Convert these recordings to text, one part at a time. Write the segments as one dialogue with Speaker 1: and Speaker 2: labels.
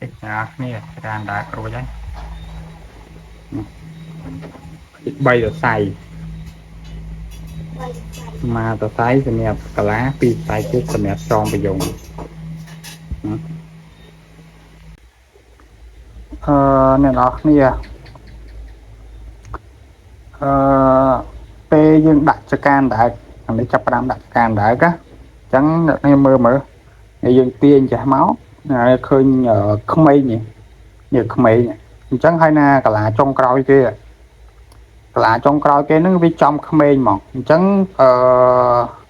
Speaker 1: នេះអ្នកគ្នាចកាអណ្ដើករួចហើយ 3 សរសៃ មួយសរសៃសម្រាប់កាឡា ពីរសរសៃទៀតសម្រាប់ចងប្រយងអឺអ្នកនរគ្នាអឺពេលយើងដាក់ចកាអណ្ដើកអានេះចាប់ផ្ដើមដាក់ចកាអណ្ដើកណាអញ្ចឹងអ្នកគ្នាមើលមើលហើយយើងទាញចេះមកហើយឃើញក្មេងនេះនេះក្មេងអញ្ចឹងហើយណាកាឡាចុងក្រោយគេកាឡាចុងក្រោយគេហ្នឹងវាចំក្មេងហ្មងអញ្ចឹងអឺ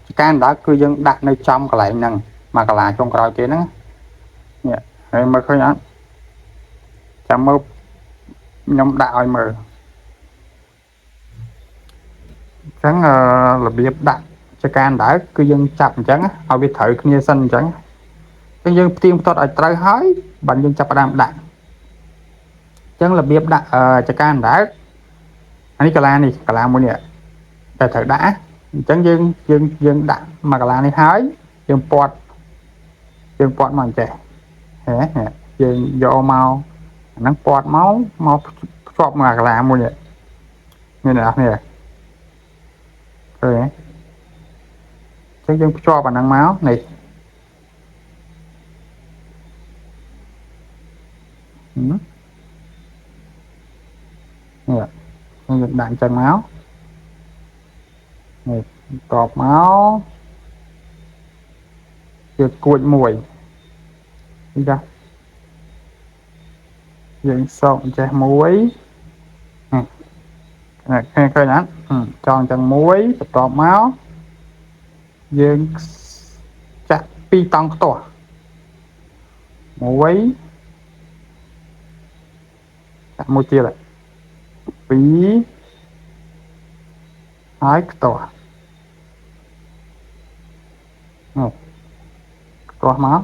Speaker 1: ចកាអណ្ដើកគឺយើងដាក់នៅចំកន្លែងហ្នឹងមកកាឡាចុងក្រោយគេហ្នឹងនេះហើយមើលឃើញអត់ចាំមើលខ្ញុំដាក់ឲ្យមើលអញ្ចឹងរបៀបដាក់ចកាអណ្ដើកគឺយើងចាប់អញ្ចឹងឲ្យវាត្រូវគ្នាសិនអញ្ចឹងអញ្ចឹងយើងផ្ទៀងផ្ទាត់ឲ្យត្រូវហើយបានយើងចាប់ផ្ដើមដាក់អញ្ចឹងរបៀបដាក់ចកាអណ្ដើកអានេះកាឡានេះកាឡាមួយនេះតែត្រូវដាក់អញ្ចឹងយើងយើងយើងដាក់មកកាឡានេះហើយយើងពាត់យើងពាត់មកអញ្ចេះហេយើងយកមកអាហ្នឹងពាត់មកមកភ្ជាប់មកកាឡាមួយនេះនេះអ្នកនេះឃើញទេអញ្ចឹងយើងភ្ជាប់អាហ្នឹងមកនេះនេះយើងដាក់អញ្ចឹងមកនេះតបមកវាគួចមួយនេះចាយើងសោកចេះមួយនេះឃើញឃើញអត់ចងអញ្ចឹងមួយបន្ទាប់មកយើងចាក់ពីរតង់ខ្ទាស់មួយចាក់មួយទៀតពីរហើយខ្ទាស់នេះខ្ទាស់មក